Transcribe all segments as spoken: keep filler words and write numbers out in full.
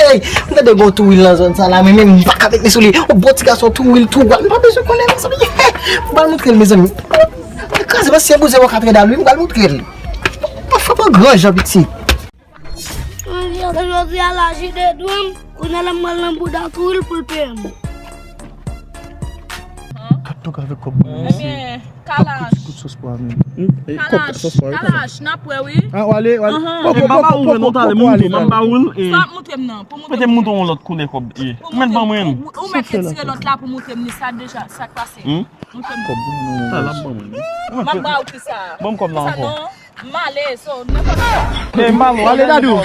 Hey, m tande gon tou wil nan zòn sa la, mwen menm m pa ka met men sou li. Yon bon ti gason tou wil, tou gwal, m pa bezwen konnen, mezanmi. M pral montre l, mezanmi. Kraze, paske se bouzen bò kat Randal wi, m pral montre l. Pa frape an gran jan, pitit. Jodi a la, jide dwe m, kounye a la m pral nan bouda tou wil pou l peye m. Gad tou avèk kòb mwen, mesye. Ebyen, Kalash. Kout sòs pwa, men. Kalash, Kalash, n ap wè, wi. Ah, w ale, w ale. Ahan. Poko, poko, poko, poko, ale, poko, poko, ale, poko, ale. Sa w ap montre m nan, pou montre m. Mete m montre yon lòt koulè kòb ye. Ou mèt ban mwen. Ou mèt retire lòt la pou montre m ni sa deja, sa k pase. Hmm? Montre m. Kòb mwen, non. Sa l ap ban mwen. M ap ba w kisa. Ban m kòb la ankò. M ale, so, nenpòt sa. Eh, m ale, ale, Dadou.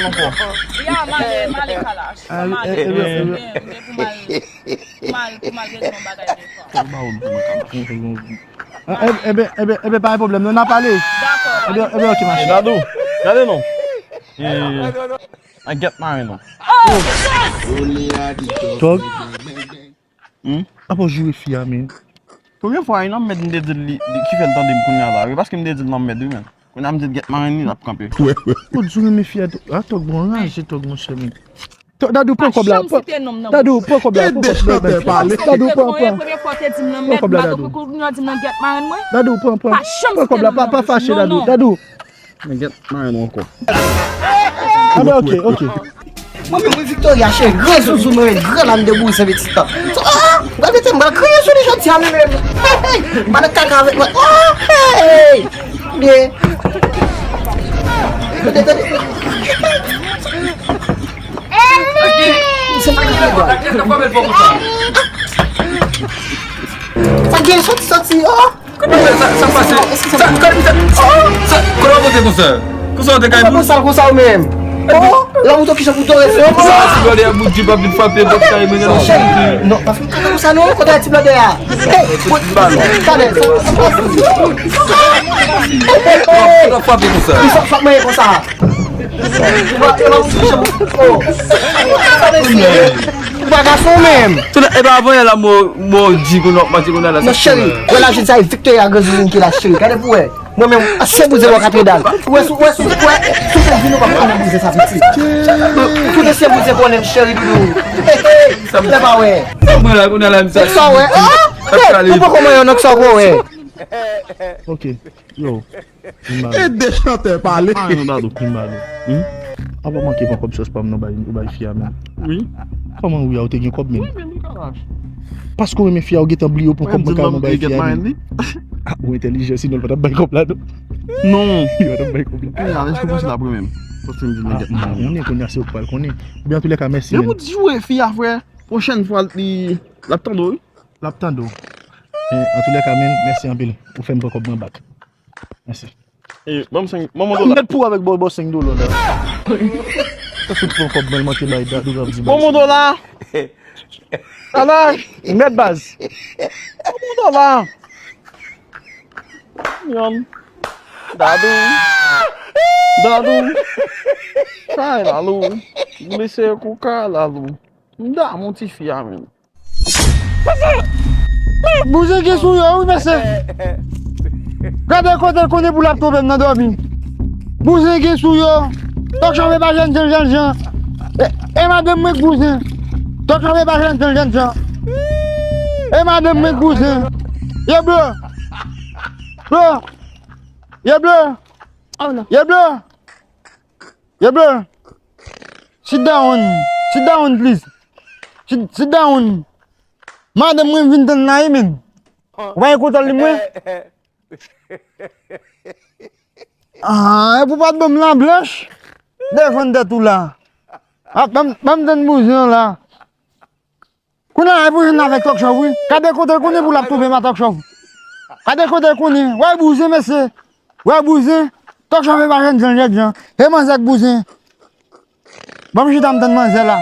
Ya, m ale, m ale, Kalash. M ale, eh, eh, eh. M gen, m gen pou m al, pou m al, pou m al regle yon bagay de fwa. Kòb ba w, m pran Kalash. Ah, eh, eh ben, eh ben, eh ben, pa gen pwoblèm, non, n a pale. Dakò. Eh ben, eh ben, ok, ma chérie. Dadou, gade non. Eh, an gèt maren non. Tòg. Hmm? Apa w joure fi a, men. Premye fwa, e nan mèd m te di l li, li ki fè l tande m kounye a la, wi, paske m te di l nan mèd, wi, men. Kounye a m di l gèt maren li, l ap kanpe. Ou di w renmen fi a, a Tòg bon raje, Tòg, monchè, men. Tòg, Dadou, pran kòb la, pran, Dadou, pran kòb la, pran kòb la, Dadou, pran, pran. Premye fwa w te di m nan mèd, m pa konprann, kounye a w di m nan gèt maren mwen. Dadou, pran, pran. Pran kòb la, pa, pa fache, Dadou, Dadou. Men gèt maren nou ankò. Ah, ben, ok, ok. Mwen menm, mwen Victoria, cheri, gran zouzoun mwen, gran lam de bouzen pitit lan. Ah, gade tèt mwen, kriye sou li jodi a, mwen menm. Hey, hey, m pa nan kaka avèk mwen. Oh, hey, hey. Byen. Tande, tande. Misye pa gen dwa. Sa gen soti, soti, oh. Sa, sa pase. Sa, sa, sa, oh, sa, kote w pote konsa? Konsa w te kay moun? Konsa, konsa ou menm. Oh, la moto ki jan pou dore fè. Sa, ti blòdè a bout di pa vin frape pòt kay mwen nan. Cheri, non, pa fè kaka konsa non, kote ti blòdè a? Hey, gade. Hey, hey, hey. Frape konsa. Li frape mwen konsa. Ou pa gason menm. E pa avan yè la mò, mò di kounye a w ap pase kounye a la. Non, cheri, wè la jodi sa e Victoria gran zouzoun ki la, cheri. Gade pou wè. Mwen menm, ansyen bouzen bò kat Randal. Wè sou, wè sou, wè sou fè vin ou pa konnen bouzen sa piti. Tout ansyen bouzen konnen m, cheri doudou. Hey, hey, lè pa wè. Mwen la kounye a la, m sa. Sa wè. Ah! Ou poko manyen nan sa wè. Ok. Yo. Vin ba nou. E de chantè pale. Mare nou Dadou, vin ba nou. Hmm? Apa w manke pran kòb sòs pa m nan bay, ou bay fi a menm? Wi. Kòman wi a, ou te gen kòb menm? Wi, men li ka lach. Paske w renmen fi a, ou gentan bliye w pran kòb mwen kay mwen bay fi a menm. Ah, ou entèlijan, sinon l pa t ap bay kòb la non. Non. Li pa t ap bay kòb la. Kounye a, èske w panse l ap renmen m? Paske m di l nan gèt mwen. Ah, konnen, kounye a se ou k pral konnen. Oubyen antoulèka, mèsi, men. Depi w di w fi a, frè, pwochèn fwa li, l ap tande w, wi. L ap tande w. Men, antoulèka, men, mèsi anpil. Ou fè m pran kòb mwen back. Mèsi. E, ban m senk, ban m yon dola. Mèt pou avèk bò, bò senk dola la. Ou fout pran kòb mwen, manke bay Dadou k ap di baz. Ban m yon dola. Ala, mèt baz. Ban m yon dola. Yon. Dadou. Dadou. Kay Lalou. Glise kou kay Lalou. M damou tifi a menm. Bouzen gen sou yo, wi, mesye. Gade kote l konnen pou l ap twonpe m nan dòmi. Bouzen gen sou yo. Tòk chòfe pa jèn jan, jèn jan. E, e madanm mwen k bouzen. Tòk chòfe pa jèn jan, jèn jan. E madanm mwen k bouzen. Ye ble. Ble. Ye ble. Oh, non. Ye ble. Ye ble. Sit down. Sit down, please. Sit, sit down. Madanm mwen vin tann la, wi, men. Ou pa gen kontwòl li, mwen? Ah, epi w pa t ban m la blanch. Defann tèt ou la. Ah, ban m, ban m tann bouzen an la. Kounye a, e pou jwenn avèk Tòk Chòf, wi. Gade kote l konnen pou l ap twonpe m a Tòk Chòf. Gade kote l konnen. Wè bouzen, mesye. Wè bouzen. Tòk Chòf e pa jèn jan, jèn jan. E manzè k bouzen. Ban m chita m tann manzè la.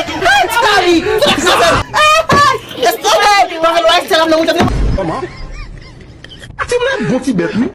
Ay, ti Kali! Ti Kali! Ay, ay! Lèse tonbe! Mwen fè lwa Estèl ap nan mouton. Kòman? Ti moun bon ti bèt, wi.